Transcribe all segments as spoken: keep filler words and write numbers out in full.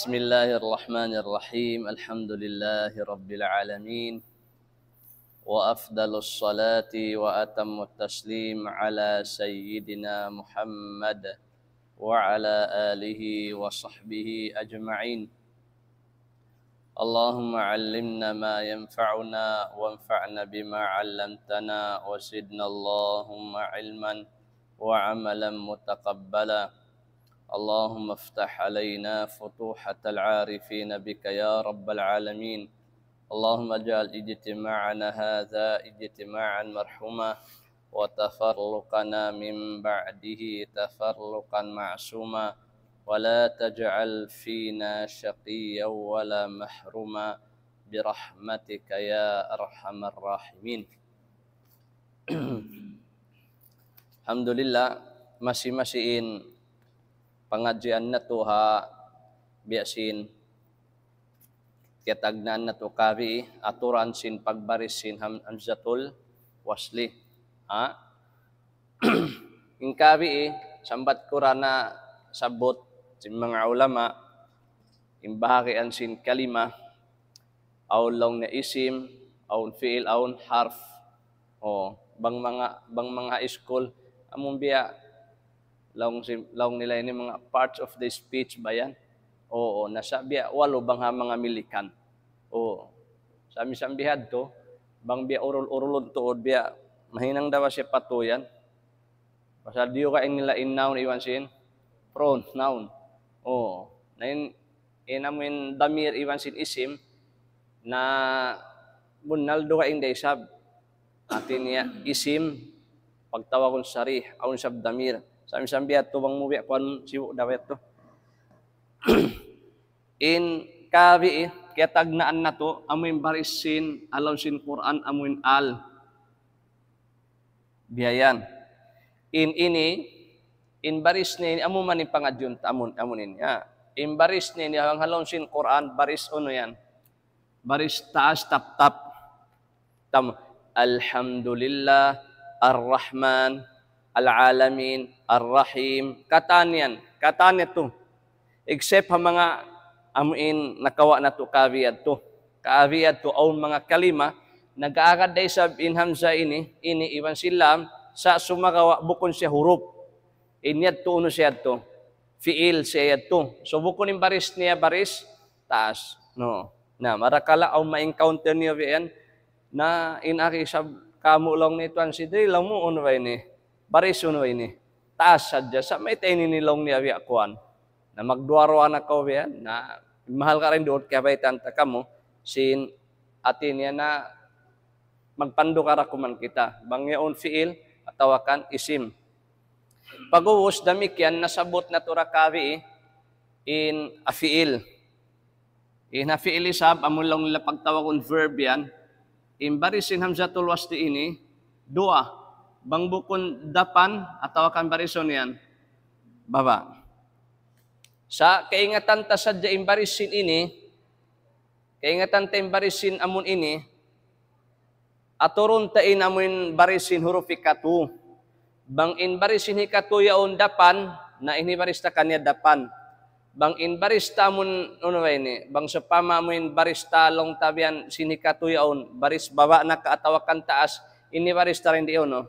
بسم الله الرحمن الرحيم. الحمد لله رب العالمين. وأفضل الصلاة وأتم التسليم على سيدنا محمد وعلى آله وصحبه أجمعين. اللهم علمنا ما ينفعنا وانفعنا بما علمتنا وزدنا اللهم علما وعملا متقبلا. اللهم افتح علينا فتوحة العارفين بك يا رب العالمين. اللهم اجعل اجتماعنا هذا اجتماعا مرحوما وتفرقنا من بعده تفرقا معصوما ولا تجعل فينا شقيا ولا محروما برحمتك يا أرحم الراحمين. Alhamdulillah, masi-masi in pangadjian natu' ha biya' sin kiyatagnaan natu' kabi, aturan sin pagbaris sin ham-, hamzatul wasli. Ha? In kabi, sambat ku ra nasabbut sin manga ulama, in bahagian sin kalima, awn laung niya isim, awn fi'il, awn harf. O, bang manga, bang manga high school, amun biya', laung si-, laung nila ini manga parts of the speech ba yan? Oo, nasa biya' walu bang ha manga Milikan. Oo. Sa' misan bihadtu, bang biya' urul-urulun tuud biya', mahinang da ba siya patuyan? Pasal diyugaing nila in noun iban sin pronoun. Oo. Na in, in amu in damir iban sin isim, na bunnal dugaing da isab. Hati niya isim, pagtawagun sarih, awn isab damir. Sa' misan bihadtu bang mu biya' kuwan sibu' da ba yadtu. In kabi, kiyatagnaan natu', amu in baris sin, ha lawm sin Qur'an, amu in al. Biya' yan. In ini, in baris niya ini, amu man in pangadjiun ta, amun, amun ini, ha. In baris niya ini, ha lawm sin Qur'an, baris unu yan. Baris taas, tap-tap. Tam-, Alhamdulillah, Ar-Rahman, Al-Alamin, Ar-Rahim. Katan yan. Katan yadtu. Except ha manga amu in nakawa' natu' kabi yadtu. Kabi yadtu awn manga kalima, nag-aagad da isab in hamza ini, ini iban sin lam, sa' sumagawa' bukun siya hurup. In yadtu unu siya yadtu. Fi'il siya yadtu. So bukun in baris niya baris taas. No. Na, marakala' awn ma-encounter niyu biya' yan. Na, in aki isab kamu laung ni tuwan si Dre, laung mu unu ba ini? Baris unu ba ini? Taas sadja. Sa' mayta' ini laung niya biya' kuwan. Na magduwa-ruwa na kaw biya' yan. Na, mahal ka rin duun kiyabaytaan ta kamu. Sin hati niya na magpandu' ka ra kuman kita. Bang yaun fi'il atawa kan isim. Pag'ubus damikkiyan nasabbut natu' ra kabi in ha fi'il. In ha fi'il isab, amu laung nila pagtawagun verb yan. In baris sin hamzatul wasli ini, duwa. Bang bukun dapan atawa kan barisun yan, baba'. Sa' kaingatan ta sadja in baris sin ini, kaingatan ta in baris sin amun ini, aturun ta in amun baris sin huruf hikatu. Bang in baris sin hikatu yaun dapan, na ini baris ta kaniya dapan. Bang in baris ta amun, unu ba ini? Bang sawpama amun baris ta laung ta biya' yan sin hikatu yaun, baris baba' na ka atawa kan taas, ini baris ta rin di' unu?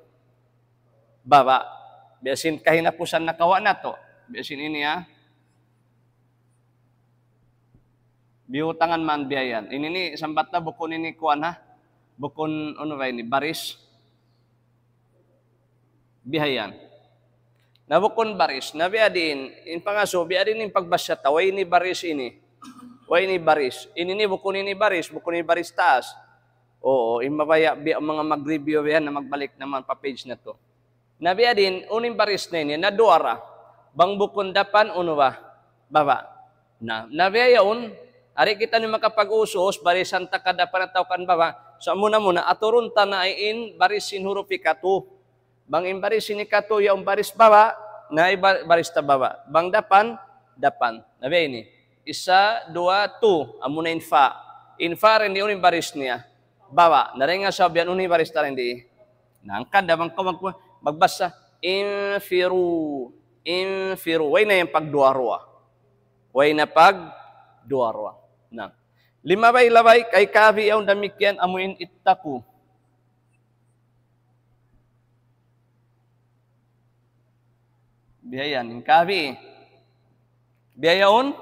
Baba'. Biya' sin kahinapusan nakawa' natu'. Biya' sin ini, ha. Biyutangan man biya' yan. Ini ni sambat na bukun ini kuwan, ha. Bukun, unu ba ini? Baris. Biya' yan. Na bukun baris. Na biya' diin, in pangasubu, biya' diin in pagbasa ta. Way ini baris ini. Way ini baris. Ini ni bukun ini baris. Bukun ini baris taas. Oo, in mabaya' biya' manga mag-review biya' na magbalik naman pa page natu'. Na biya' diin, unu in baris na ini, na duwa ra. Bang bukun dapan, unu ba? Baba'. Na, na biya' yaun, ari kita ini makapag-us-us, barisan ta ka dapan atawa kan baba'. Sa' muna-muna, aturun ta na in baris sin huruf hikatu. Bang in baris sin hikatu, yaun baris baba', na in ba-, baris ta baba'. Bang dapan, dapan. Na biya' ini. Isa, duwa, tu. Amu na in fa. In fa rin di' unu in baris niya. Baba'. Na dayn ha sabab yan unu in baris ta rin di'. Na hangkan da bang kaw mag-, magbasa, infiru, infiru. Way na yan pagduwa-ruwa. Way na pag, Duwa-ruwa. Na. Limabay-labay, kay kafi yaun damikkiyan amuin ittaqu. Biya' yan, in kafi. Biya' yaun,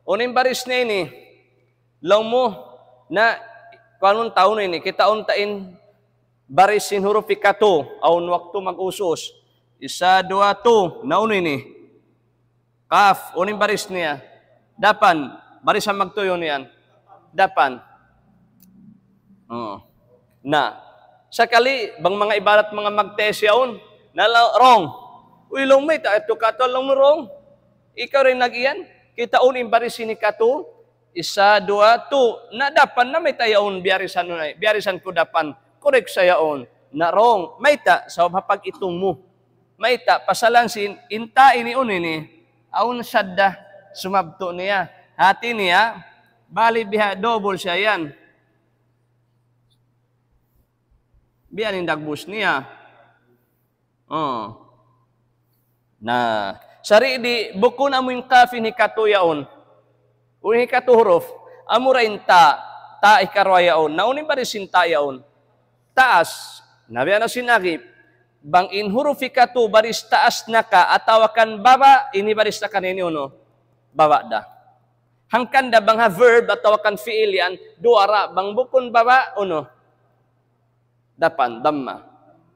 unu in baris niya ini. Laung mu, na, kuanun ta unu ini, kitaun ta in baris sin huruf hikatu, awn waktu mag-us-us. Isa, duwa, tu, na unu ini. Kaf, unu in baris niya? Dapan, baris ha magtuy unu yan. Dapan. Oo. Na, sakali, bang manga ibarat manga mag-test yaun, na la-, wrong. Uy, laung mu, ita, ito ka to, laung mu, wrong. Ikaw da in nag-iyan, kitaun in baris ini katu, isa, duwa, tu, na dapan na mayta' yaun biyarisan, biyarisan ku dapan, correct sa yaun, na wrong, mayta', sabab ha pag-itung mu, mayta', pasalan sin, in ta ini unu ini, awn sadda, sumabtu niya, hati niya, bali biha' double siya yan. Biya' ini in dagbus niya. Oh. Na, sari di bukun amu in kaf in hikatu yaun. Unu in hikatu huruf, amu ra in ta, ta hikaruwa yaun. Na unu in baris sin ta yaun? Taas. Na biya' na sin agi, bang in huruf hikatu baris taas na ka atawa kan baba', ini baris na ka ini unu? Baba' da. Hangkan da bang ha verb atawa kan fi'il yan, duwa ra, bang bukun baba', unu? Dapan, damma.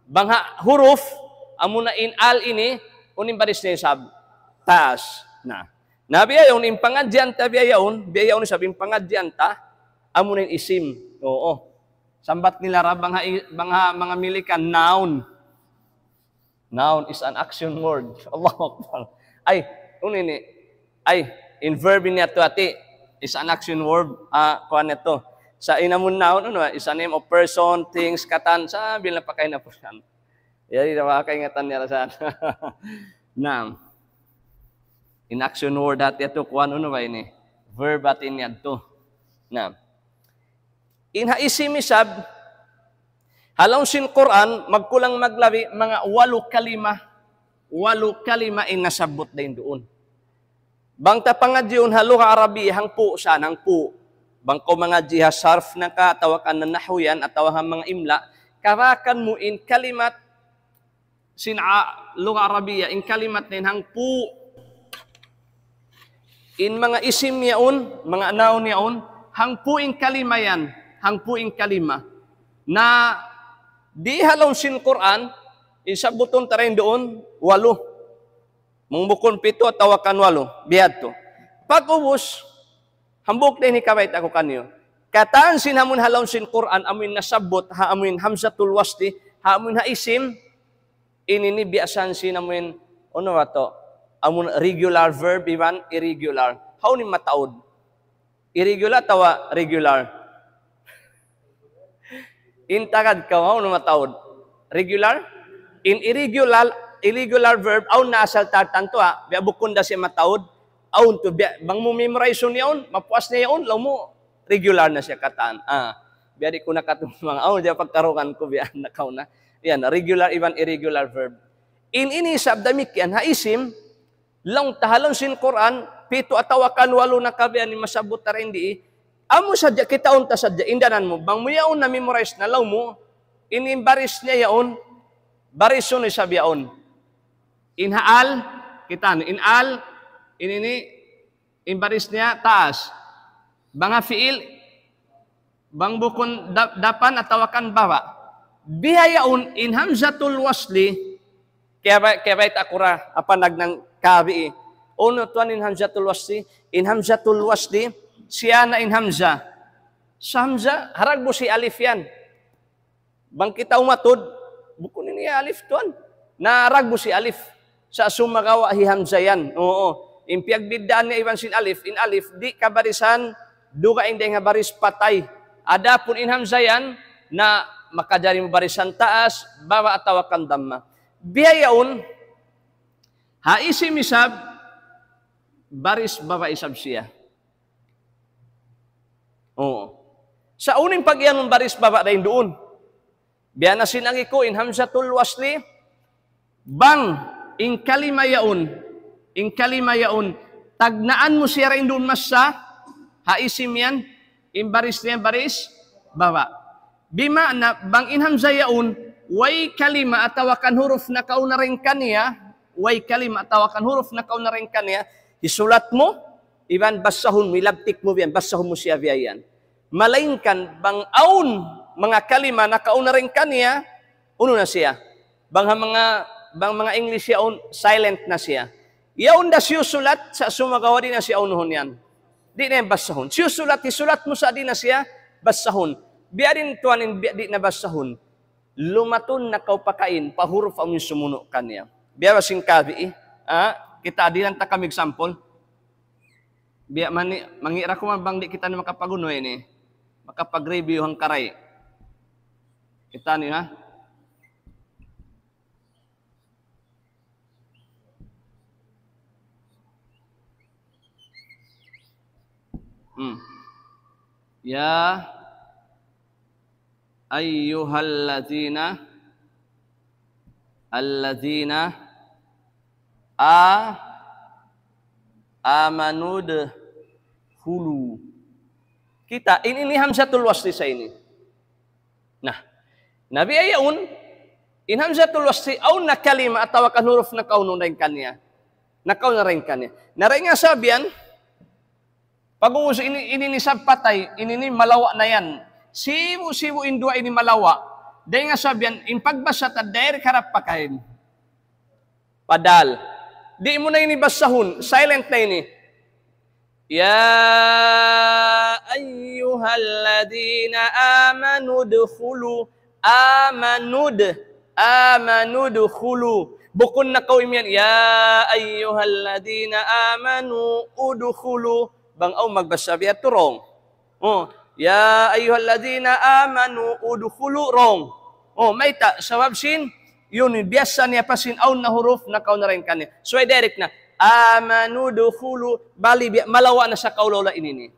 Bang ha huruf, amuna in al ini, unu in baris niya isab? Taas. Na. Na biya' yaun, in pangadjian ta biya' yaun, biya' yaun isab in pangadjian ta, amuna in isim. Oo. Sambat nila ra, bang ha, bang ha manga Milikan, noun. Noun is an action word. Allahu Akbar. Ay, unu ini? Ay, in verb ini atu ati, is an action word, ah, kuan atu. Sa' in amun noun, unu, is a name of person, things, katan, sa' bilang pakay na po yan. Yari na makaingatan niya ra sa'. Na, in action word ati atu, kuan, unu ba ini? Verb ati ini atu. Na, in ha isim isab, ha lawm sin Qur'an, magkulang maglabi, manga walu kalima, walu kalima in nasabbut dayn duun. Bang ta pangadjiun ha lugha Arabiya, hangpu' sa, hangpu'. Bang kaw mangadji ha sarf na ka, atawa kan nahwu yan, atawa ha manga imla, karakan mu in kalimat sin a-, lugha Arabiya, in kalimat na in hangpu'. In manga isim yaun, manga noun yaun, hangpu' in kalima yan, hangpu' in kalima. Na di ha lawm sin Qur'an, in sabbutun ta dayn duun, walu. Bang bukun pitu atawa kan walu, bihadtu. Pag-ubus, hambuuk da in hikabayta' ku kaniyu. Katan sin amun ha lawm sin Qur'an, amun nasabbut, ha amun hamzatul wasli, ha amun ha isim, ini ini biya' sin amun, unu ba tu? Amun regular verb iban irregular. Hawnu in mataud? Irregular atawa regular? In tagad kaw, hawnu mataud? Regular? In irregular, irregular verb, awn na asal tartantu, ha? Biya' bukun da siya mataud, awn tu, biya', bang mu memorize niya yaun, mapuas niya yaun, laung mu, regular na siya katan. Ah, biya' di' ku na katu' manga, awn, diya pagkarungan ku, biya' na kaw na. Yan, regular, iban irregular verb. In ini isab damikkiyan, ha isim, laung ta ha lawm sin Qur'an, pitu atawa kan walu na kabihan in masabbut ta dayn di. Amu sadja, kitaun ta sadja, indanan mu. Bang mu yaun na memorize na laung mu, in, in baris niya yaun, baris unu isab yaun? In ha al, kita' niyu, in al, in ini, in baris niya taas. Bang ha fi'il, bang bukun da-, dapan atawa kan baba'. Bihaun in hamzatul wasli, kaya ba, kaya ba ita kura, apa nagnang kabi. Unu tuwan in hamzatul wasli? In hamzatul wasli, siya na in hamza. Sa' hamza, harag bu si alif yan. Bang kita umatud, bukun ini alif tuwan. Naragbu si alif. Sa' sumagawa' hi hamza yan. Oo. In piyagbiddaan niya iban sin alif, in alif, di' kabarisan, dugaing dayn ha baris patay. Adapun in hamza yan, na makajari mu barisan taas, baba' atawa kan damma. Bihaun, ha isim isab, baris baba' isab siya. Oo. Sa' unu in pag-iyanun baris baba' dayn duun? Biya' na sin agi ku in hamzatul wasli, bang in kalima yaun, in kalima yaun, tagnaan mu siya dayn duun masa, Ha isim yan, in baris niya baris baba'. Bima'na, bang in hamza yaun, way kalima atawa kan huruf nakauna dayn kaniya, way kalima atawa kan huruf nakauna dayn kaniya, hisulat mu, iban basahun mu, ilabtik mu biya' yan, basahun mu siya biya' yan. Malaingkan bang awn manga kalima nakauna dayn kaniya, unu na siya. Bang ha manga, bang manga English yaun, silent na siya. Yaun da siyusulat, sa' sumagawa' di' na siya unuhun yan. Di' na yan basahun. Siyusulat, hisulat mu sa' di' na siya basahun. Biya' diin tuwan in biya' di' na basahun. Lumatun na kaw pakain, pa huruf amu in sumunu' kaniya. Biya' ba sin kabi, eh? Ah, kita adilan ta kami example. Biya' man ini, mangi' ra ku man bang di' kita ini makapag-unu ini. Makapag-review hangkaray. Kita ini, ha? Hmm. Ya ayyuhalladzina, alladzina, a, amanu dkhulu. Kita, ini, ini hamzatul wasli sa' ini. Nah, na biya' yaun, in hamzatul wasli, awn na kalima atawa kan huruf nakauna dayn kaniya. Nakauna dayn kaniya. Na dayn ha sabab yan, pag-uus ini, ini, ini isab patay, ini, ini malawa' na yan. Sibu'-sibu' in duwa ini malawa'. Dayn ha sabab yan, in pagbasa ta direct harap pakain. Padahal, di' mu na ini basahun, silent na ini. Ya ayyuhalladzina amanu dkhulu, amanu d-, amanu dkhulu. Bukun na kaw imiyan, ya ayyuhalladzina amanu udkhulu. Bang awn magbasa biya' tu wrong. Oh, ya ayyuhalladzina amanu udkhulu, wrong. Oh, mayta', sabab sin, yun, biyasa niya pa sin awn na huruf nakauna dayn kaniya. So, direct na, amanu dkhulu, bali biya', malawa' na sa' kaula-ula ini ini.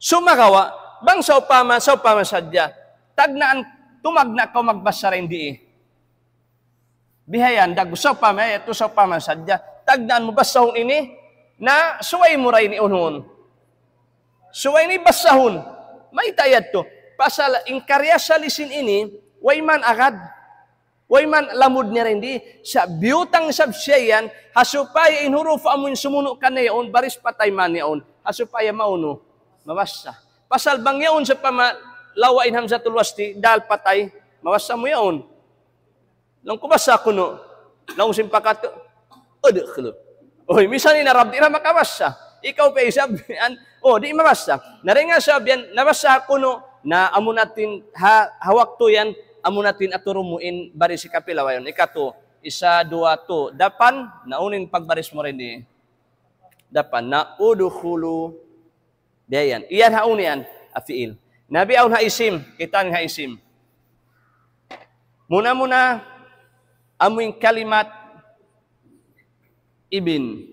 Sumagawa', bang sawpama, sawpama sadja, tagnaan, tumagna' kaw magbasa dayn di. Bihayan, dagbus sawpama, yadtu sawpama sadja. Tagnaan mu basahun ini, na subay mu ra ini unuhun. Subay ini basahun. Mayta' yadtu. Pasal in karya salisin ini, way man agad. Way man lamud niya dayn di. Sa' biyutang isab siya yan, ha supaya in huruf amu in sumunu' kaniya yaun, baris patay man yaun. Ha supaya maunu, mabasa. Pasal bang yaun sawpama lawa' in hamzatul wasli, dal patay, mabasa mu yaun. Laung ku basa kunu'. Laung sin pakat, udkhulu. Uy, misan in Arab, di' na makabasa. Ikaw pa isab, an-, oh, di' mabasa. Na dayn ha sabab yan, nabasa kunu', na amu natin, ha, ha waktu yan, amu natin aturun mu in baris hikapila wayruun. Ikatu, isa, duwa, tu, dapan, na unu in pagbaris mu dayn di. Dapan, na udkhulu. Biya' yan. Iyan ha unu yan, ha fi'il. Na biya' awn ha isim, kita' in ha isim. Muna-muna, amu in kalimat ibn.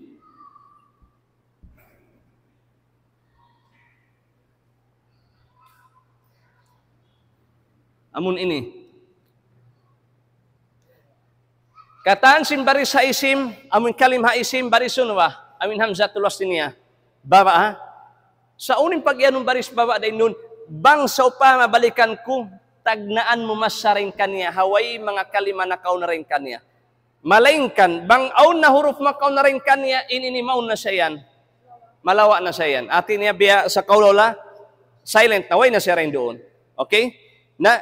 Amu in ini. Katan sin baris ha isim, amu in kalim ha isim, barisun ba, amu in hamzatul wasli niya. Baba', ha? Sa' unu in pag-iyanun baris baba' dayn duun, bang sawpama balikan ku, tagnaan mu masa dayn kaniya, ha way manga kalima nakauna dayn kaniya. Malaingkan, bang awn na huruf makauna dayn kaniya, in ini maunu na sa' yan. Malawa' na sa' yan. Hati niya biya' sa kaula-ula, silent na, way na siya dayn duun. Okay? Na,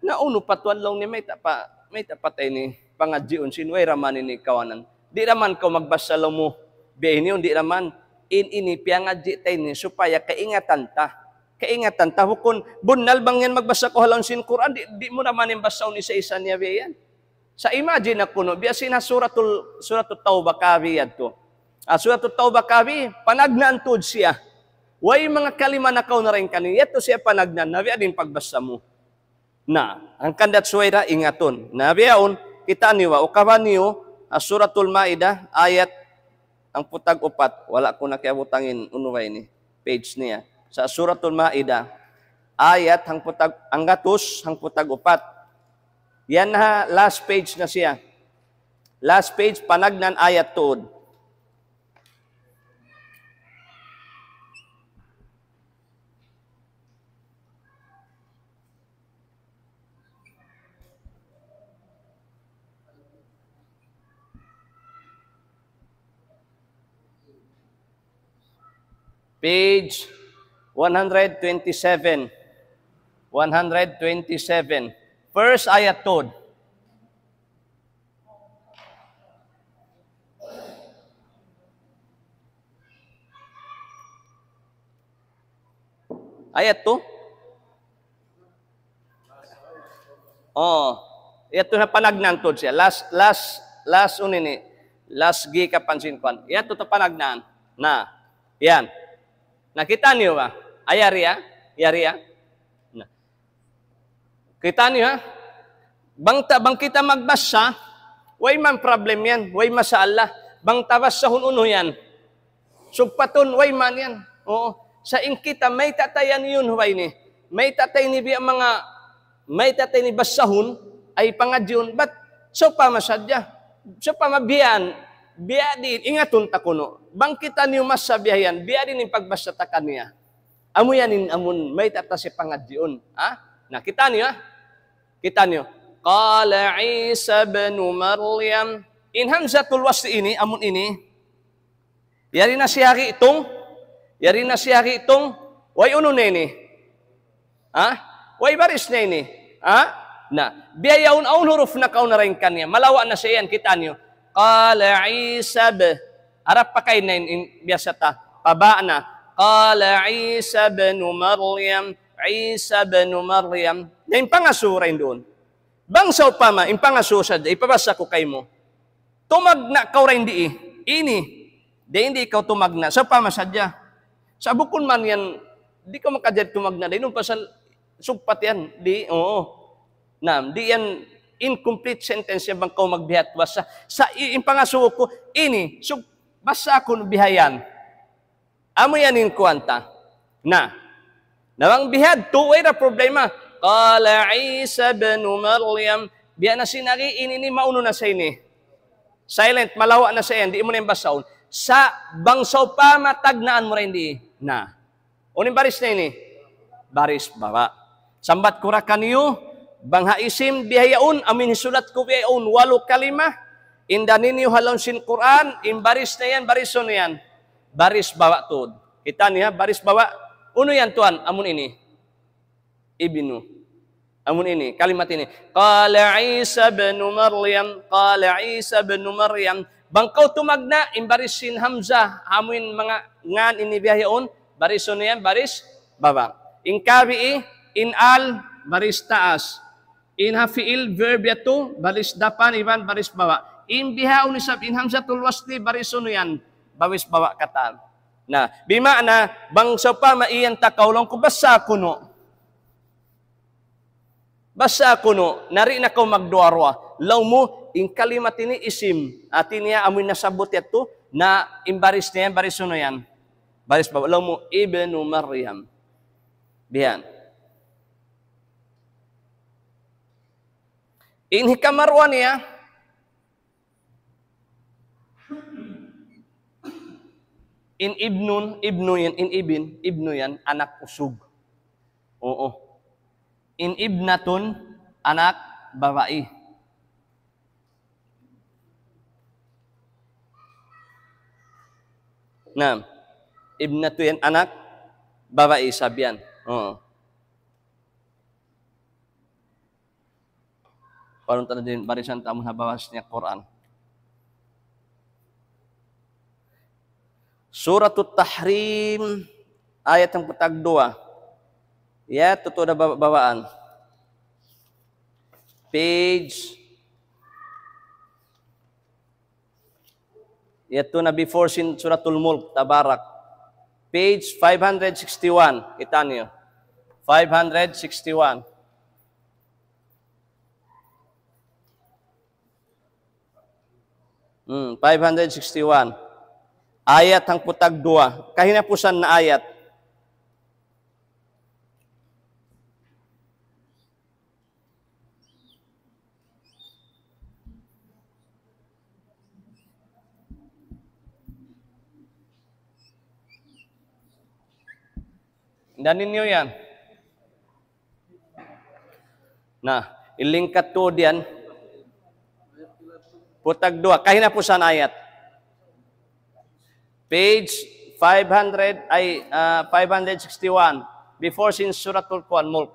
na unu pa tuwan laung niya, mayta' pa, mayta' pa ta ini pangadjiun sin, way ra man ini kawanan. Di' ra man kaw magbasa laung mu, biya' ini, di' ra man, in ini piyangadji' ta ini, supaya kaingatan ta. Kaingatan ta, bukun, bunnal bang yan magbasa kaw ha lawm sin Qur'an, di', di' mu ra man in basahun isa-isa niya biya' yan. Sa' imagine aku, no, biya' sin ha Suratul, Suratul Tawbah kabi yadtu. Ah, Suratul Tawbah kabi, panagnaan tuud siya. Way manga kalima nakauna dayn kaniya, yadtu siya panagnaan, na biya' diin pagbasa mu. Na, hangkan da subay da ingatun. Na biya' yaun, kitaa niyu, ukaban niyu, ah, Suratul Maidah, ayat hangpu' tag upat, wala' ku na kiyabutang in unu ba ini, page niya. Sa' Suratul Maidah, ayat hangpu' tag, hanggatus, hangpu' tag upat. Yan ha, last page na siya. Last page, panagnaan ayat tuud. Page one hundred twenty-seven. One hundred twenty-seven. First ayat tuud. Ayat tuud. Oh, yadtu na panagnaan tuud siya. Last, last, last unu ini. Last gi kapansin kuan. Yadtu ta panagnaan. Na, yan. Na, kita' niyu ba? Ay, yari, ah. Yari, ah. Na. Kita' niyu, ha? Bang ta, bang kita magbasa, way man problem yan, way masalah. Bang ta basahun unu yan. Sugpatun, way man yan. Oo. Sa' in kita, mayta' ta yan yan, way ini. Mayta' ta ini biya' manga, mayta' ta ini basahun, ay pangadjiun, bat sawpama sadja. Sawpama biya' yan, biya' diin, ingatun ta kunu'. Bang kitaniyu masa biya' yan, biya' diin in pagbasa ta kaniya. Amu yan in amun mayta' ta siya pangadjiun. Ha? Na, kita' niyu, ha? Kita' niyu. قال عيسى ابن مريم. In hamzatul wasli ini, amun ini. Yari na siya gitung. Yari na siya gitung. Way unu na ini. Ha? Way baris na ini. Ha? Na, biya' yaun awn huruf nakauna dayn kaniya. Malawa' na siya yan, kita' niyu. قال عيسى ب-. Harap pa kayna in, in, biyasa ta. Paba' na. قال عيسى ابن مريم. عيسى ابن مريم. Na in pangasubu dayn duun. Bang sawpama, in pangasubu sadja, hipabasa ku kaymu. Tumagna' kaw dayn di. Ini. Dayn di kaw tumagna'. Sawpama sadja. Sa' bukun man yan, di' kaw makajari tumagna'. Dayn duun pasal sugpat yan. Di', oo. Naam, di' yan incomplete sentence yan bang kaw magbihat basa. Sa' i-, in pangasubu ku, ini, sug-, basa aku bihayan. Amu yan in kuwan ta. Na. Na bang bihadtu, way da problema. قال عيسى ابن مريم. Biya' na sin agi, ini, ini, maunu na sa ini. Silent, malawa' na sa yan, di' mu na yan basahun. Sa' bang sawpama tagnaan mu ra in di. Na. Unu in baris na ini? Baris baba'. Sambat ku ra kaniyu, bang ha isim bihaun, amu in hisulat ku bihaun, walu kalima, in da niniyu ha lawm sin Qur'an, in baris na yan, baris unu yan? Baris baba' tuud. Kita' niyu, baris baba'. Unu yan, tuwan? Amun ini. Ibnu. Amun ini, kalimat ini. قال عيسى ابن مريم، قال عيسى ابن مريم. Bang kaw tumagna', in baris sin hamzah, amu in manga ngan ini bihaun, baris unu yan, baris baba'. In kabii, in al, baris taas. In ha fi'il, verb yadtu, baris dapan, iban baris baba'. In bihaun isab, in hamzatul wasli, baris unu yan, baris baba' katan. Na, bima'na, bang sawpama iyan ta kaw laung ku basa kunu'. Basa kunu', na di' na kaw magduwa-ruwa. Laung mu, in kalimat ini isim. Hati niya, amu in nasabbut yadtu, na in baris niya, baris unu yan? Baris baba'. Laung mu, Ibnu Maryam. Bihan. In hikaruwa niya, in ibnun, ibnu yan, in ibn, ibnu yan, anak usug. Oo. In ibnatun, anak babai. Naam. Ibnatu yan, anak babai, sabihan. Oo. Parun ta na din barisan ta amun ha bawas niya Qur'an. Suratut Tahrim, ayat hangpu' tagduwa. Ya, tutu da baba-, babaan. Page Yadtu na before sin Suratul Mulk, Tabarak. Page five hundred sixty-one, kita' niyu. Five hundred sixty-one. Hmm, five hundred sixty-one. Ayat hangpu' tagduwa. Kahinapusan na ayat. Tandaan niyu yan. Na, in lingkat tuud yan. Hangpu' tagduwa, kahinapusan ayat. Page Five hundred, ay, ah, five hundred sixty-one. Before sin Suratul Kuwan Mulk.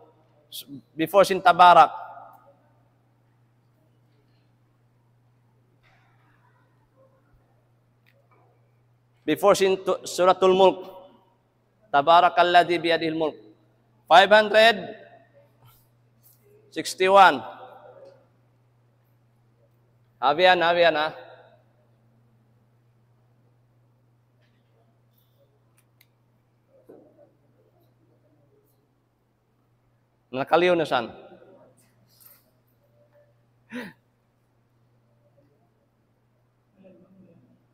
Before sin Tabarak. Before sin tu-, Suratul Mulk. Tabarakalladhi biyadihil mulk. Five hundred sixty-one. Habiyan, habiyan, ha? Nakaliw na san.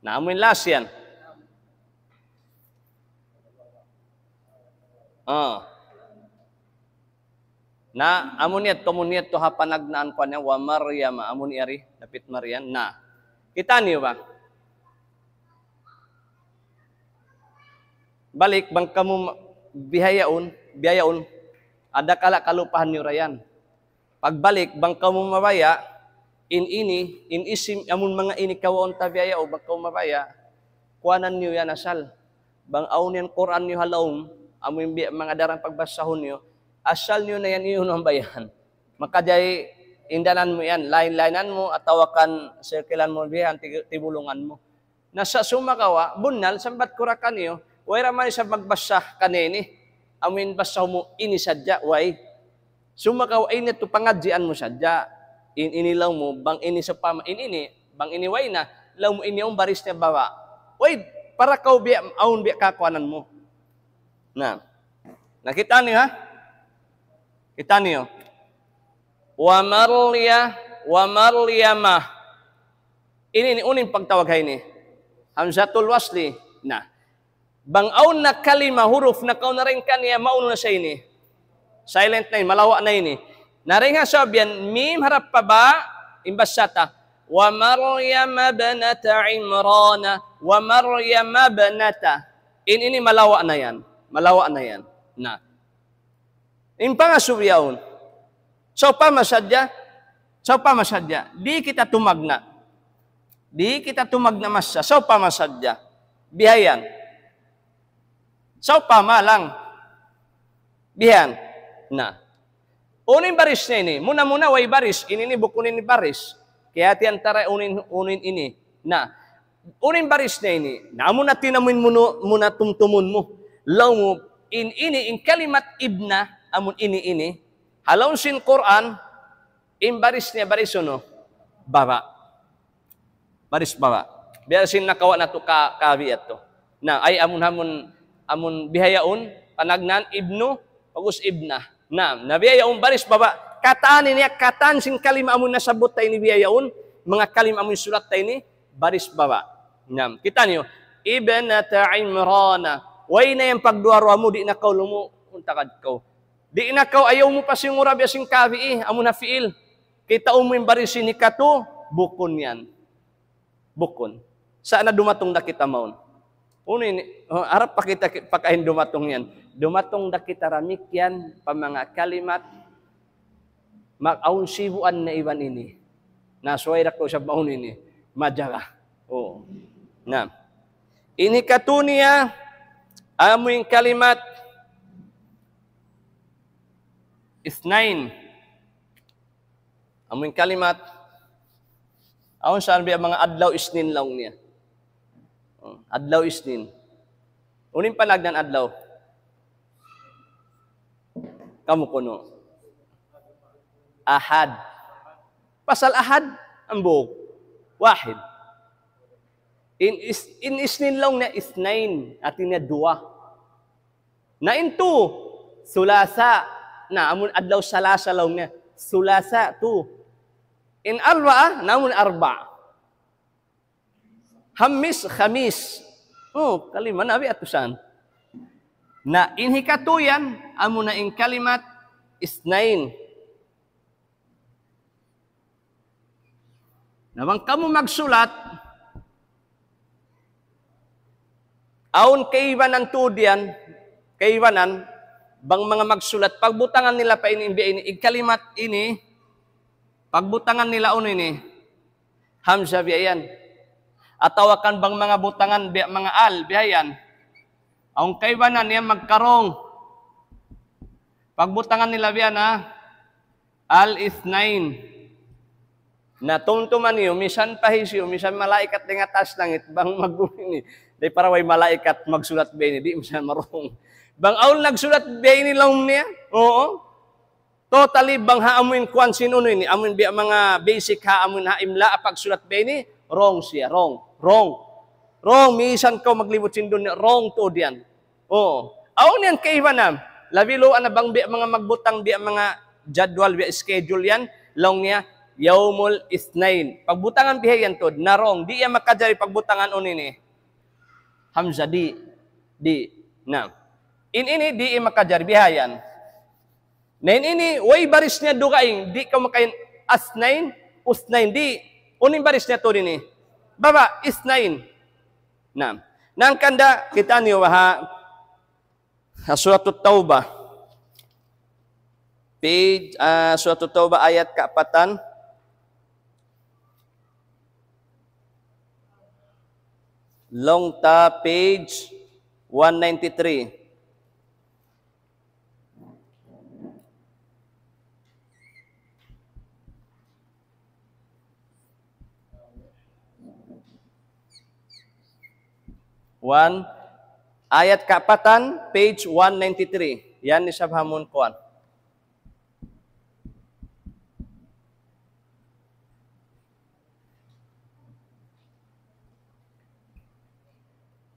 Na amuin last yan. Ah. Na, amu niya, tumu niya, tuha panagnaan pa niya, wa Maryam, amu niya ri, dapit Maryam. Na, kita niyo ba? Balik, bang kamu ma-, bihayaun, bihayaun, ada kala kalupahan niyo ra yan. Pagbalik, bang kamu mabaya', in ini, in isim, amun manga ini kawaun ta bihayaun, bang kamu mabaya', kuanan niyo yan asal. Bang awn yan Qur'an niyo ha lawm, amu in biya' manga daran pagbasahun niyo, asal niyo na yan iyun ambayan. Makajari indanan mu yan, lain-lainan mu, atawa kan circlean mu bihan, tig-, tibulungan mu. Na sa' sumagawa', bunnal, sambat ku ra kaniyu, way ra man isab magbasa kaniya ini. Amu in basa mu ini sadja, way. Sumagawa' ini tu pangadjian mu sadja. In, ini laung mu, bang ini sawpama, in ini, bang ini way na, laung mu ini awn baris niya baba'. Way, para kaw biya', awn biya' kakuanan mu. Na. Nakita' niyu, ha? Kita' niyu. Wa Marya-, wa Maryama. Ini, ini, unu in pagtawag ha ini? Hamzatul wasli. Na. Bang awn na kalima huruf na kaw na rin kaniya, maunu na sa ini. Silent na ini, malawa' na ini. Na rin ha sabab yan, mim harap pa ba, in basa ta. Wa Maryam ibnata Imrana, wa Maryam ibnata. In ini malawa' na yan. Malawa' na yan. Na. In pangasubu yaun. Sawpama sadja, sawpama sadja. Di' kita tumagna'. Di' kita tumagna' masa, sawpama sadja. Bihayan. Sawpama lang. Bihayan. Na. Unu in baris niya ini? Muna-muna way baris. Ini, ini bukun ini baris. Kiyahatihan ta ra unu in, unu in ini. Na. Unu in baris niya ini? Na amu na tinamuin mu nu, muna tumtumun mu. Laung mu, in ini, in kalimat ibna, amun ini, ini. Ha lawm sin Qur'an, in baris niya, baris unu? Baba'. Baris baba'. Biya' sin nakawa' natu' ka, kawi yadtu. Na, ay amun, amun, amun bihayaun, panagnaan ibnu, pag'ubus ibna. Na, na bihayaun baris baba'. Katan ini, katan sin kalima amun nasabbut ta ini bihayaun, manga kalima amun sulat ta ini, baris baba'. Na, kita' niyu, ibnata Imrana. Way na yan pagduwa-ruwa mu, di' na kaw lumu, unta kad kaw. Di' na kaw ayaw mu pa singura biya' sin kawi, eh, amun ha fi'il. Kita' mu in baris ini katu', bukun yan. Bukun. Sa' na dumatung da kita mawn. Unu ini, oh, harap pa kita ki-, pakain dumatung yan. Dumatung da kita damikkiyan pa manga kalimat, mag-, awn sibuan na iban ini. Na subay da kaw isab mawn ini. Majaga. Oh. Na. Ini katu' niya, amu in kalimat isnain. Amu in kalimat, awn sa' biya' manga adlaw Isnin laung niya. Hmm, adlaw Isnin. Unu in panagnaan adlaw? Kamu kunu'. Ahad. Pasal Ahad, hambuuk. Wahid. In is-, in Isnin laung niya, isnain. Hati niya duwa. Na in tu, sulasa. Na amun adlaw Salasa laung niya. Sulasa, tu. In Arba'a, na amun Arba'. Hamis, Khamis. Oh, kalima na bi atusan. Na in hikatu yan, amuna in kalimat isnain. Na bang kamu magsulat, awn kaibanan tuud yan, kaibanan, bang manga magsulat, pagbutangan nila pa ini, biya' ini, in kalimat ini, pagbutangan nila unu ini, hamza biya' yan. Atawa kan bang manga butangan, biya' manga al, biya' yan. Awn kaibanan niya magkarong. Pagbutangan nila biya' na, Al-Ithnain. Na tumtuma niyu, misan pa hisiyu, misan malaikat dayn ha taas langit, bang mag-, ini. Di' para way malaikat magsulat biya' ini, di' misan marong. Bang awn nagsulat biya' ini laung niya, oo. Totally, bang ha amuin kuwan sin unu ini, amuin biya' manga basic ha amuin ha imla, pagsulat biya' ini, wrong siya, wrong, wrong. Wrong, misan kaw maglibut sin dunya, wrong tuud yan. Oo. Awn yan kaibanan. Labi luwa na bang biya' manga magbutang, biya' manga jadwal, biya' schedule yan, laung niya, Yaumul Ithnain. Pagbutangan bihayan tuud, na wrong. Di' yan makajari pagbutangan unu ini. Hamzah, di'. Di'. Na. In ini, di' makajari bihayan. Na in ini, way baris niya dugaing, di' kaw makain asnain, usnain, di'. Unu in baris niya tuud ini? Baba', isnain. Na. Hangkan da, kitaa niyu baha', ha Suratut Taubah. Page, ah, Suratut Taubah ayat kaapatan. Laung ta page one ninety-three. One, ayat kaapatan, page one ninety-three. Yan isab ha amun kuwan.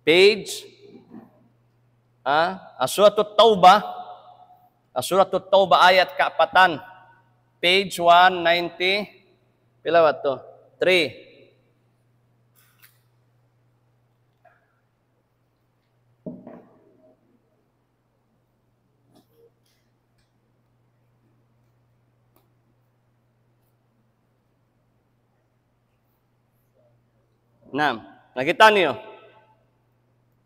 Page, ah, ah, Suratut Taubah, ah, Suratut Taubah ayat kaapatan, page one ninety, pila ba to? Three. Naam. Nakita' niyu?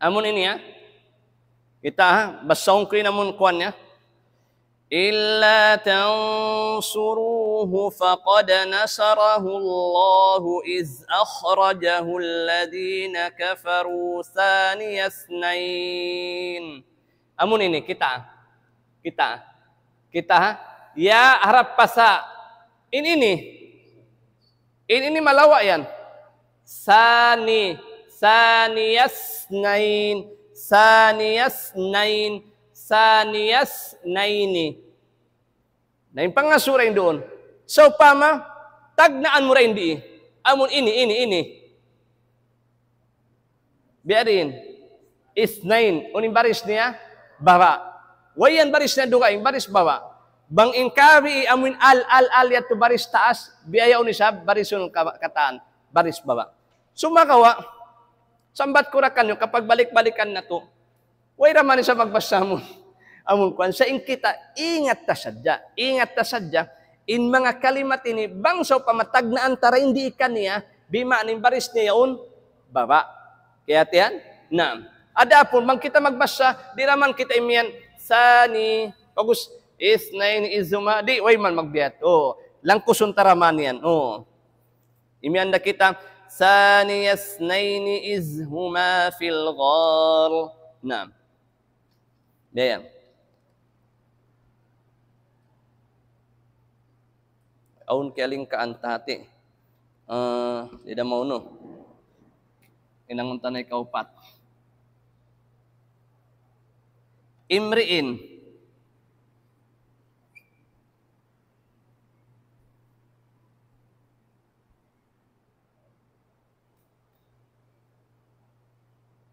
Amun ini, ha? Kita', ha? Basahun ku in amun kuwan niya. إلا تنصروه فقد نصره الله إذ أخرجه الذين كفروا ثاني اثنين. Amun ini, kita'. Kita'. Kita', ha? Ya, harap pasa. In ini. In ini malawa' yan. Sani, saniyasnain, saniyasnain, saniyasnaini. Na in pangasubu ra in duun. Sawpama, tagnaan mu ra in dii. Amun ini, ini, ini. Biya' diin. Isnain. Unu in baris niya? Baba'. Way yan baris niya dugaing, baris baba'. Bang in kabi amuin al, al, al yadtu baris taas, biya' yaun isab barisun ka-, katān, baris baba'. Sumagawa', sambat ku ra kaniyu, kapag balik-balikan natu', way ra man isab magbasa amun, amun kuwan. Sa' in kita, ingat ta sadja, ingat ta sadja, in manga kalimat ini, bang sawpama tagnaan ta ra in dii kaniya, bima'na in baris niya yaun, baba'. Kiyahatihan? Naam. Adapun, bang kita magbasa, di' ra man kita imiyan, sani, pag'ubus, isnaini idh huma, di', way man magbiya' yadtu. Oo. Langkusun ta ra man yan. Oo. Imiyan da kita, ثاني اثنين إذ هما في الغار. Naam. Biya' yan. Awn kiyalingkaan ta hati. Eh, di' da maunu. Hinangun ta na ikaupat. امرئ.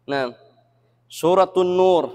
Naam. Suratun Nur.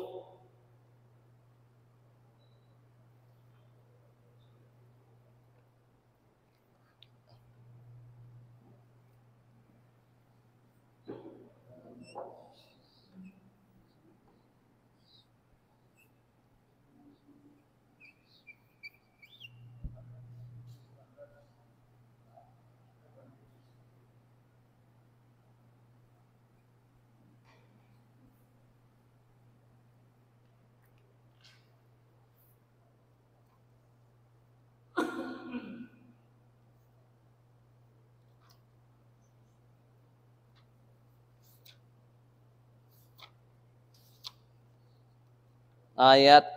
Ayat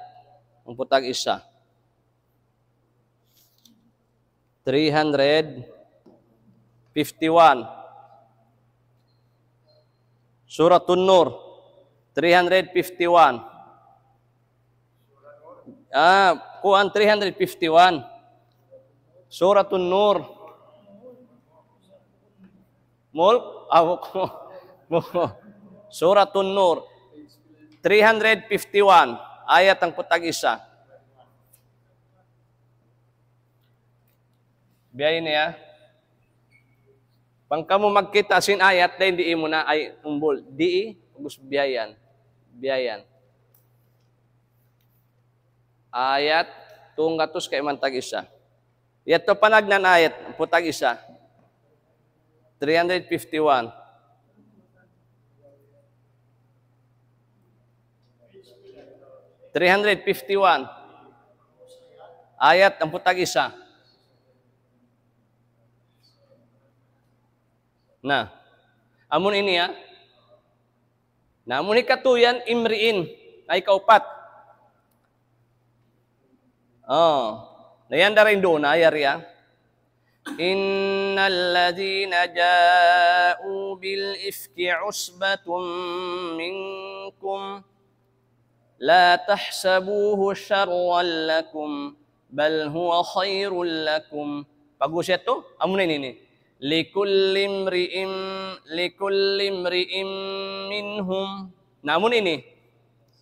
hangpu' tag-isa. Three hundred fifty-one. Suratun Nur, three hundred fifty-one. Ah, kuwan, three hundred fifty-one. Suratun Nur. Mulk, aw, Suratun Nur, three hundred fifty-one, ayat hangpu' tag-isa. Biya' ini, ha. Bang kamu magkita' sin ayat, dayn di' mu na ay umbul. Di', bagus biya' yan. Biya' yan. Ayat tunggatus kayman tag-isa. Yadtu panagnaan ayat, hangpu' tag-isa. Three hundred fifty-one. Three hundred fifty-one. Ayat hangpu' tag-isa. Na. Amun ini, ha. Na, amun hikatu yan, imri'in. Ay, kaupat. Oh. Na yan da rin duun, ayat yan. إن الذين جاءوا بالإفك عصبة منكم لا تحسبوه شرا لكم بل هو خير لكم. Bagus yadtu, amu na ini. لكل امرئ، لكل امرئ منهم. Na, amu na ini.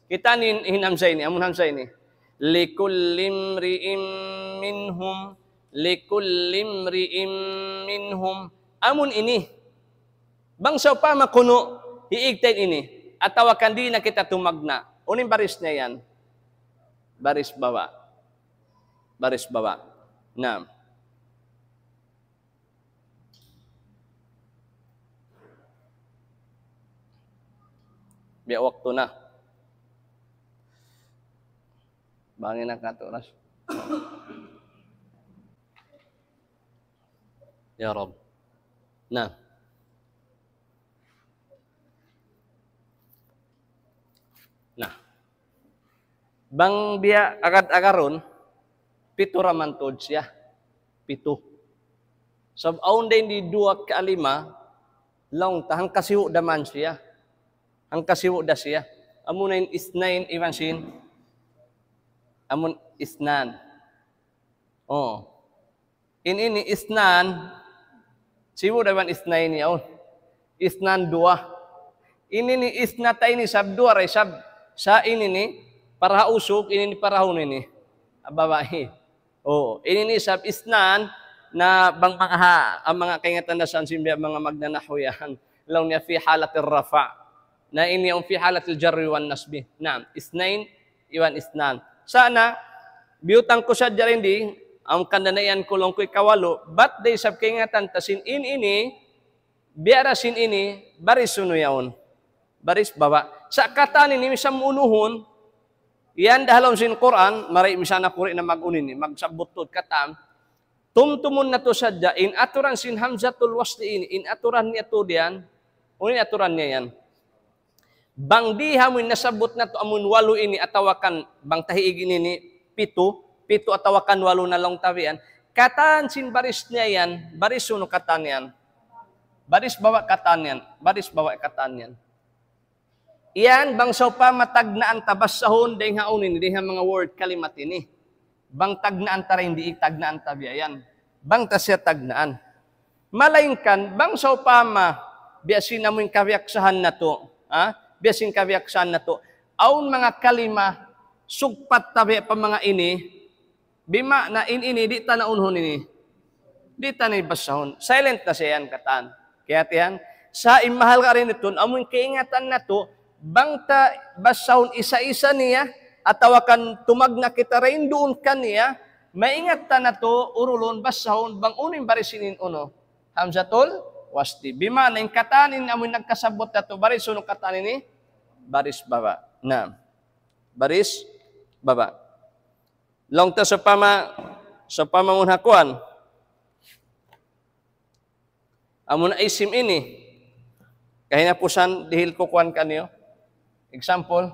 Kita' niyu in hamzah ini, amun hamzah ini. لكل امرئ منهم، لكل امرئ منهم. Amun ini. Bang sawpama kunu', hiig ta in ini. Atawa kan di' na kita tumagna'. Unu in baris niya yan? Baris baba'. Baris baba'. Naam. Biya' waktu na. Bang in hangka oras. Ya Rabb. Na. Na. Bang biya' agad-agarun, pitu ra man tuud siya. Pitu. Sabab awn da in di duwa kalima, laung ta hangkasibu' da man siya. Hangkasibu' da siya. Amu na in isnain iban sin. Amun isnan. Oh. In ini isnan, sibu' da iban isnain yaun. Isnan duwa. In ini isnataini isab duwa ra isab. Sa' in ini para ha usug, in ini para ha unu ini. Babai. Oo. In ini isab isnan na bang manga ha, amu manga kaingatan da isab sin biya' manga magnanahwu yan. Laung niya في حالة الرفع. Na ini yaun في حالة الجر والنصب. Naam, isnain iban isnan. Sa' na, biyutang ku sadja dayn di, amu kanda na yan ku laung ku ikawalu, bat da isab kaingatan ta sin in ini, biya' da sin ini, baris unu yaun. Baris baba'. Sa' katan ini, misan mu unuhun, yan da ha lawm sin Qur'an, mari misan aku di' na mag-unu ini, magsabbut tuud katan. Tumtumun natu' sadja, in aturan sin hamzatul wasli ini, in aturan niya tuud yan, unu in aturan niya yan. Bang di ha amun nasabbut natu' amun walu ini atawa kan bang tahiig ini pitu, pitu atawa kan walu na laung ta biya' yan. Katan sin baris niya yan, baris unu katan yan. Baris baba' katan yan, baris baba' katan yan. Yan, bang sawpama tagnaan ta basahun, dayn ha unu ini, dayn ha manga word, kalimat ini. Bang tagnaan ta dayn di, tagnaan ta biya' yan. Bang ta siya tagnaan. Malaingkan, bang sawpama, biya' sin amu in kabiyaksahan natu', ha? Biya' sin kabiyaksahan natu'. Awn manga kalima, sugpat ta biya' pa manga ini, bima'na in ini, di' ta na unuhun ini. Di' ta na basahun. Silent na siya yan katan. Kiyat yan. Sa' in mahal ka dayn duun, amu in kaingatan natu', bang ta basahun isa-isa niya, atawa kan tumagna' kita dayn duun kaniya, maingat ta natu', urulun, basahun, bang unu in baris ini unu. Hamzatul wasli. Bima'na in katan in amu in nagkasabbut natu', baris unu katan ini, baris baba'. Na. Baris baba'. Laung ta sawpama, sawpama mun ha kuwan. Amun isim ini, kahinapusan dihil ku kuwan kaniyu. Example,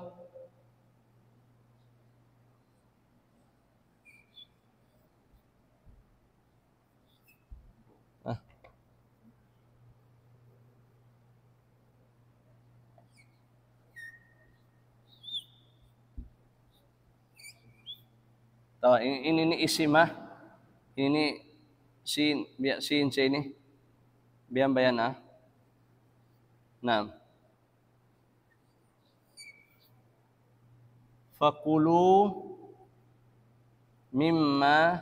Tawa, in-, ini, ini isim, ha? Ini sin, biya', sin sa ini. Biya' ba yan, ha? Naam. فكلوا مما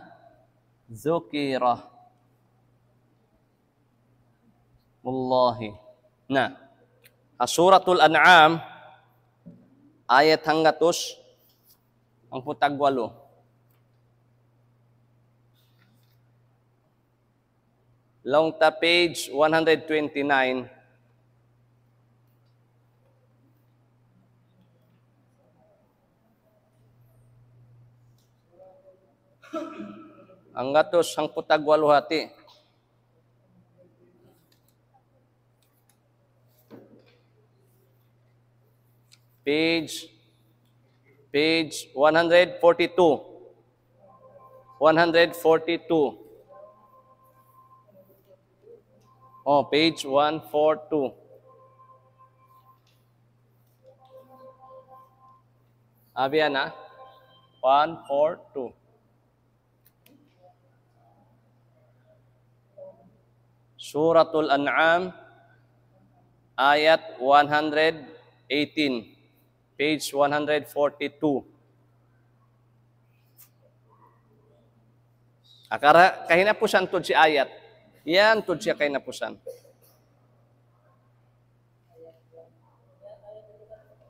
ذكر اسم الله. Na, ha Suratul An'am, ayat hanggatus hangpu' tagwalu. Laung ta page one hundred twenty-nine. Hanggatus hangpu' tagwalu hati. Page, page one hundred forty-two. One hundred forty-two. Oh, page one four two. Abi na? One four two. Suratul An'am, ayat one hundred eighteen, page one hundred forty-two. Akara kahinapusan tuud sin ayat. Yan tuud siya kahinapusan.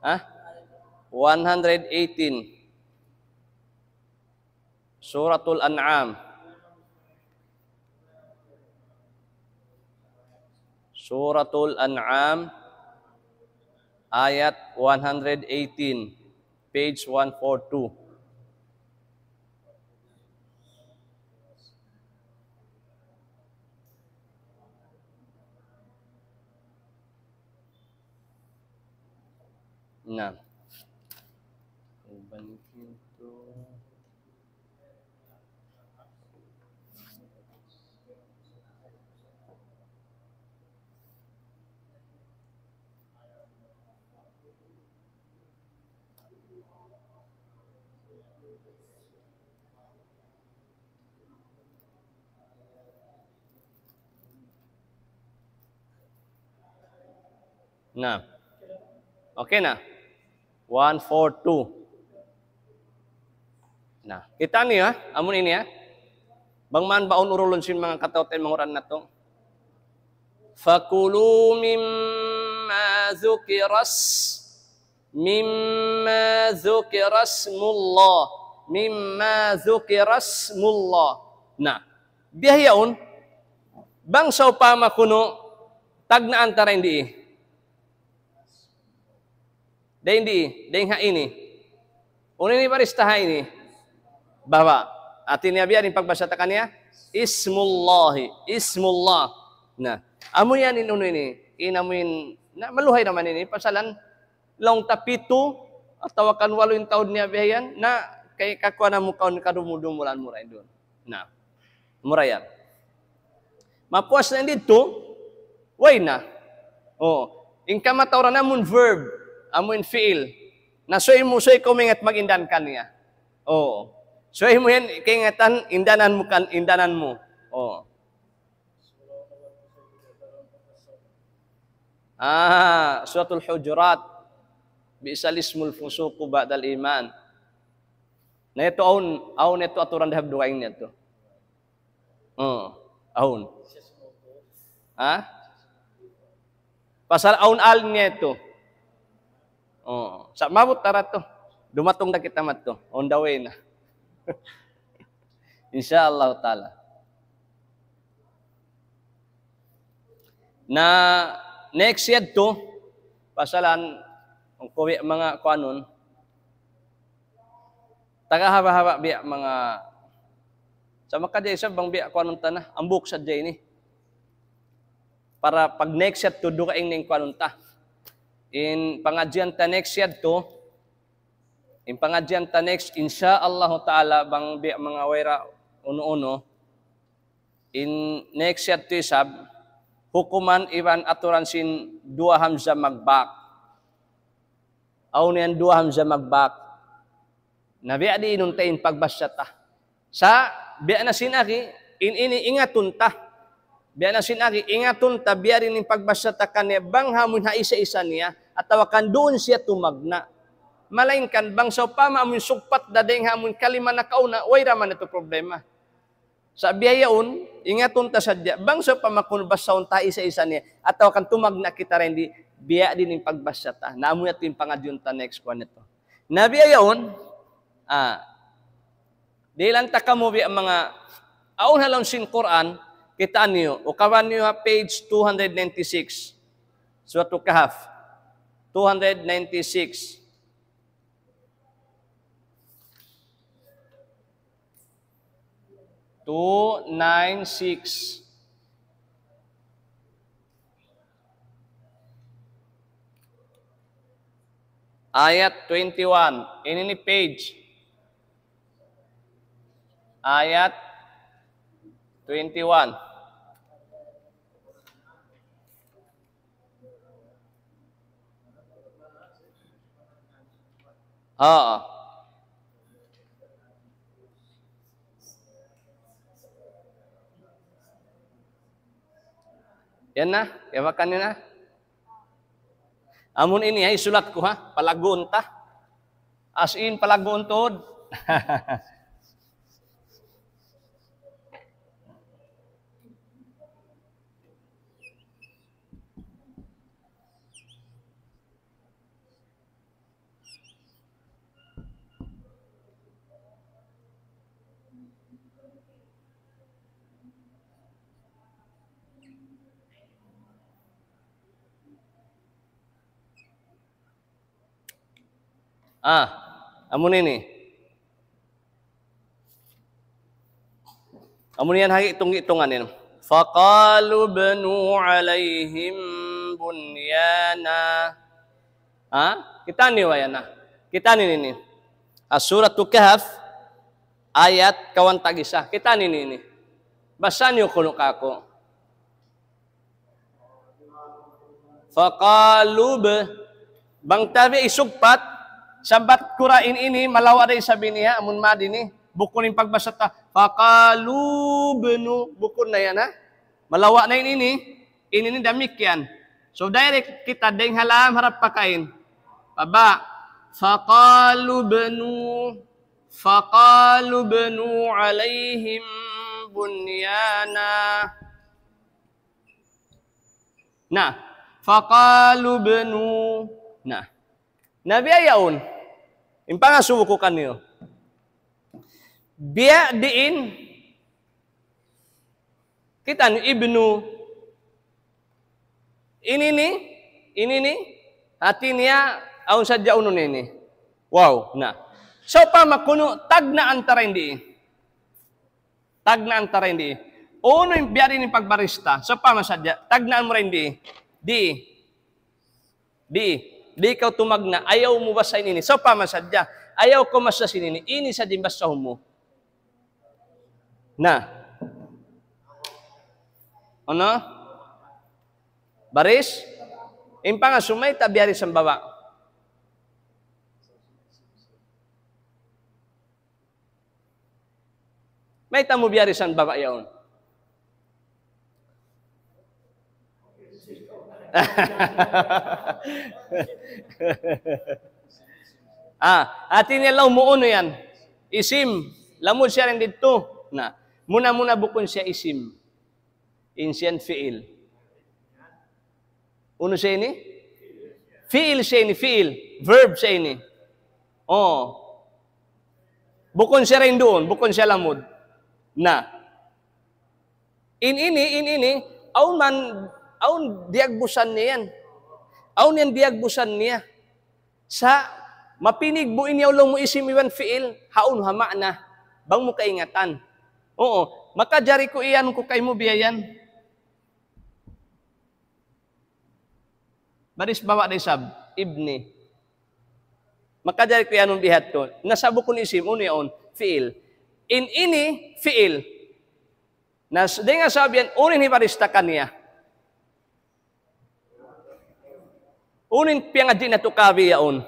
Ha? One hundred eighteen. Suratul An'am. Suratul An'am, ayat one hundred eighteen, page one four two. Na. Uban itu. Na. Okay na? One four two. Na. Kita' niyu, ha? Amun ini, ha? Bang man baun urulun sin manga kataw-taymanghuran natu'. فكلوا مما ذكر اس-، مما ذكر اسم الله. مما ذكر اسم الله. Na. Biya' yaun, bang sawpama kunu', tagnaan ta ra in di. Dayn di, dayn ha ini. Unu ini baris ta ha ini? Bahwa. Hati niya biya' diin pagbasa ta kaniya? Ismullahi, ismullah. Na, amu yan in unu ini. In amu in, na, maluhay naman ini. Pasalan, laung ta pitu, atawa kan walu in taud niya biya' yan. Na, kay kakuha na mu kaun kadumul-dumulan mu ra in duun. Na. Mura yan. Mapuas na in didtu, way na. O, in kamatauran amun verb, amun fi'il. Na subay mu, subay kaw maingat mag-indan kaniya. O. Subay mu yan, kaingatan, indanan mu kan, indanan mu. O. Ah, Suratul Hujurat. بئس الاسم الفسوق بعد الإيمان. Na yadtu awn, awn yadtu aturan dahab dugaing niya yadtu. Oo, awn. Ha? Pasal awn al niya yadtu. Oo. Sa' maabut ta ra yadtu. Dumatung na kita madtu. On the way na. Insya Allah ta'ala. Na next yadtu, pasalan, kung kuwi manga kuanun, taga haba-haba biya' manga, sa' makajari isab bang biya' kuanun ta na, ambuk sadja ini. Para pag next yadtu, dugaing na in kuanun ta. In pangadjian ta next yadtu, in pangadjian ta next, insya Allah ta'ala, bang biya' manga wayra unu-unu, in next yadtu isab, hukuman iban aturan sin duwa hamza magbak. Awn yan duwa hamza magbak. Na biya' diin unta in pagbasa ta. Sa', biya' na sin agi, in ini ingatun ta. Biya' na sin agi, ingatun ta, biya' diin in pagbasa ta kaniya, bang ha amun ha isa-isa niya, atawa kan duun siya tumagna'. Malaingkan, bang sawpama amun sugpat da dayn ha amun kalima nakauna, way da man yadtu problema. Sa' biya' yaun, ingatun ta sadja, bang sawpama kunu' basahun ta isa-isa niya, atawa kan tumagna' kita dayn di, biya' diin in pagbasa ta. Na amu yadtu in pangadjiun ta next kuwan yadtu. Na biya' yaun, ah, dihilan ta kamu biya' manga, awn ha lawm sin Qur'an, kitaa niyu, ukaban niyu ha page two hundred ninety-six. Suratul Kahf, two hundred ninety-six. Two nine six. Ayat twenty-one. Ini ini page. Ayat twenty-one. Oo. Yan na, yawakan niyu na. Amun ini, ha, isulat ku, ha, palagguun ta. As in, palagguun tuud. Ah, amun ini. Amun yan ha itung-itungan ini. فَقَالُوا ابْنُوا عَلَيْهِم بُنْيَانًا. Ha? Kitaa niyu yan, ha? Kitaa niyu ini. Ah, Suratul Kahf, ayat kawan tag-isa. Kitaa niyu ini. Basaha niyu kunu' kāku'. فَقَالُوا ب-, bang ta biya' isugpat, sabab Qur'an ini, malawa' da isab ini, ha, amun mad ini, bukun in pagbasa ta, فَقَالُوا ابْنُوا, bukun na yan, ha? Malawa' na ini, ini, ini, ini damikkiyan. So, direct kita dayn ha lawm harap pakain. Baba'. فَقَالُوا ابْنُوا، فَقَالُوا ابْنُوا عَلَيْهِم بُنْيَانًا. Na, فَقَالُوا ابْنُوا. Na. Na biya' yaun. In pangasubu ku kaniyu. Biya' diin. Kitaa niyu, ibnu. Ini ini, ini ini. Hati niya, awn sadja unu ini. Wow, na. Sawpama kunu' tagnaan ta dayn di. Tagnaan ta dayn di. Unu in biya' diin in pagbarista. Sawpama sadja. Tagnaan mu dayn di. Di. Di. Di' kaw tumagna'. Ayaw mu basahin ini. Sawpama sadja. Ayaw kaw mabasa sin ini. Ini sadja in basahun mu. Na. Unu? Baris? In pangasubu mayta' biya' diin sin baba'. Mayta' mu biya' diin sin baba' yaun? Ah, hati niya laung mu unu yan. Isim. Lamud siya dayn didtu. Na, muna-muna bukun siya isim. In siya yan fi'il. Unu siya ini? Fi'il siya ini, fi'il. Verb siya ini. Oh. Bukun siya dayn duun, bukun siya lamud. Na. In ini, in ini, awn man, awn diyagbusan niya yan. Awn yan diyagbusan niya. Sa' mapinigbu' in yaun laung mu isim iban fi'il, ha unu ha maana, bang mu kaingatan. Oo, makajari ku iyanun ku kaymu biya' yan. Baris baba' da isab, ibni. Makajari ku iyanun bihadtu. Na sa' bukun isim, unu yaun, fi'il. In ini, fi'il. Na s-, dayn ha sabab yan, unu in hibarista kaniya? Unu in piyangadji' natu' kabi yaun?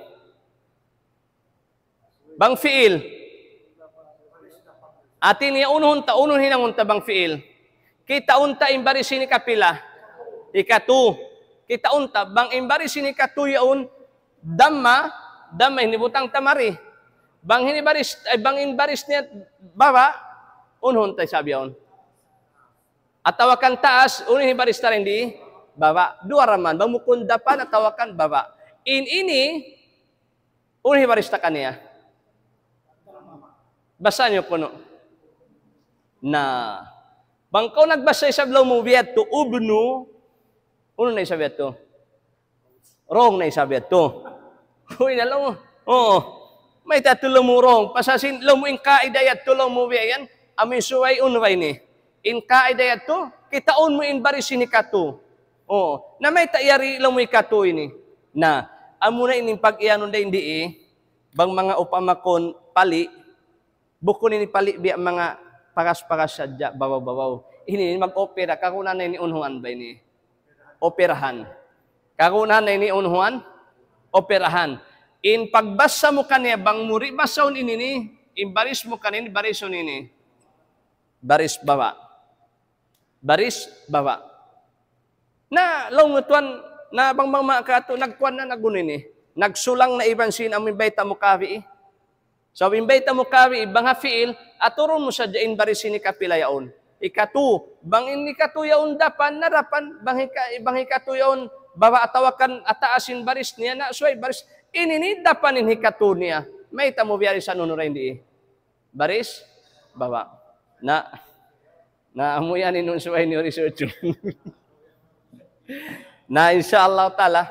Bang fi'il. Hati niya unuhun ta, unuhun hinangun ta bang fi'il. Kitaun ta in baris ini kapila. Ikatu. Kitaun ta bang in baris ini ikatu yaun damma, damma ini butang ta mari. Bang ini baris, eh, bang in baris niya baba, unuhun ta isab yaun. Atawa kan taas, unu in hibaris ta dayn di? Baba'. Duwa ra man. Bang bukun dapan atawa kan baba'. In ini, unu in hibaris ta kaniya? Basa niyu kunu'. Na, bang kaw nagbasa isab laung mu biya' yadtu, ubnu, unu na isab yadtu? Wrong na isab yadtu. Uy, na laung mu. Oo. Mayta' yadtu laung mu wrong? Pasal sin laung mu in kaida yadtu laung mu biya' yan. Amu in subay unu ba ini? In kaida yadtu, kitaun mu in baris ini katu. Oo. Na mayta' yari laung mu ikatu ini. Na, amu na ini in pag-iyanun dayn di, eh. Bang manga upama kun pali', bukun ini pali' biya' manga pagas-pagas sadja, babaw-babaw. Ini mag-opera, kagunahan na ini unuhan ba ini? Operahan. Kagunahan na ini unuhan? Operahan. In pagbasa mu kaniya, bang mu di' basahun ini ni, in baris mu kaniya, barisun ini. Baris baba'. Baris baba'. Na, laung mu tuwan, na bang, bang manga katu', nagkuwan na, nag-unu ini. Nagsulang na iban sin amu in bayta' mu kawi, eh. Sabab in bayta' mu kawi, bang ha fi'il, aturun mu sadja in baris ini kapila yaun. Ikatu, bang in ikatu yaun dapan, na dapan, bang ika-, bang ikatu yaun baba' atawa kan ataas in baris niya, na subay baris, ini ni dapan in ikatu niya. Mayta' mu biyarisan unu dayn di? Baris baba'. Na, na amu yan in unu subay niyu research. Na, insya Allah ta'ala,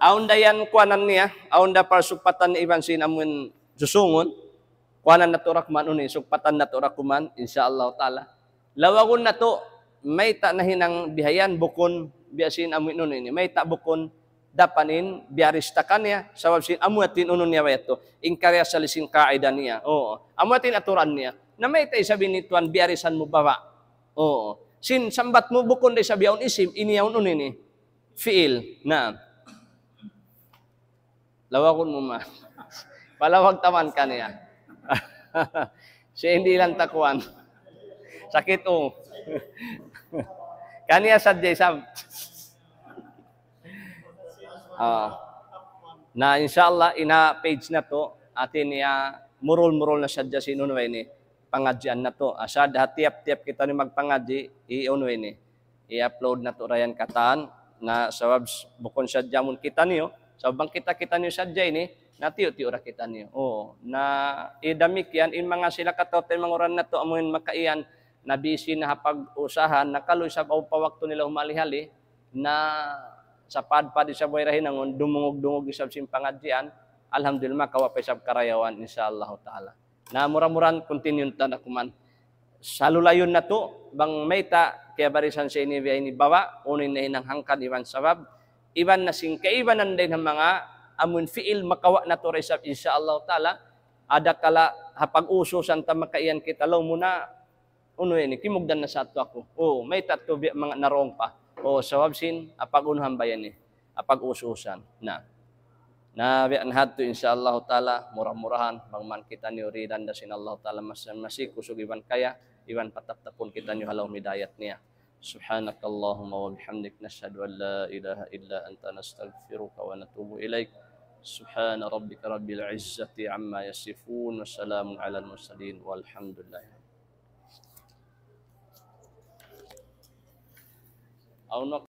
awn da yan kuwanan niya, awn da parsugpatan niya iban sin amun susungun, kuwanan natu' ra kuman unu, sugpatan natu' ra kuman, insya Allah ta'ala. Lawagun natu', mayta' nahinang bihayan bukun biya' sin amun unu ini, mayta' bukun dapan in biyaris ta kaniya, sabab sin amu yadtu in unu niya ba yadtu, in kariya sali sin kaida niya. Oo. Amu yadtu in aturan niya. Na mayta' isab ini tuwan biyarisan mu baba'. Oo. Sin sambat mu bukun da isab yaun isim, ini yaun unu ini. Fi'il. Na. Lawagun mu ma. Palawag ta man kaniya. Siya hindi lang takuan. Sakit, oh. Kaniya sadja isab. Ah. Na, insya Allah, in ha page natu', hati niya, murul-murul na sadja sin unu ini, pangadjian natu'. Asal da ha tiyap-tiyap kitaniyu magpangadji', i-unu ini, i-upload natu' ra yan katan, na sabab s-, bukun sadja amun kitaniyu, sabab bang kita-kitaniyu sadja ini, na tiyu'-tiyu' ra kitaniyu. Oo, na, i damikkiyan, in manga sila kataw-taymanghuran natu', amun makaiyan, na busy na ha pag-usaha, na kalu isab awn pa waktu nila humali-hali, na sapadpad isab way ra hinangun, dumungug-dungug isab sin pangadjian, alhamdulillah, makawa' pa isab karayawan, insya Allah ta'ala. Na mura-murahan, continue ta na kuman. Salulayun natu', bang mayta', kiyabarisan sa ini, biya' ini baba', unu in nahinang hangkan iban sabab, iban na sin kaibanan dayn ha manga, amun fi'il makawa' natu' ra isab, insya Allah ta'ala, adakala ha pag-ususan ta makaiyan kita laung mu na, unu ini, kimugdan na sa yadtu aku. Oo, mayta' tu biya' manga narong pa. Oo, sabab sin, apag-unuhan ba yan eh? Apag-ususan. Na. Na, biya' na hadtu, insya Allah ta'ala, mura-murahan, bang man kitaniyu ridan da sin Allah ta'ala, mas-, masi kusug iban kaya, iban pataptapun kitaniyu ha lawm hidayat niya. سبحانك اللهم وبحمدك، نشهد أن لا إله إلا أنت، نستغفرك ونتوب إليك. سبحان ربك رب العزة عما يصفون، وسلام على المرسلين، والحمد لله. Awn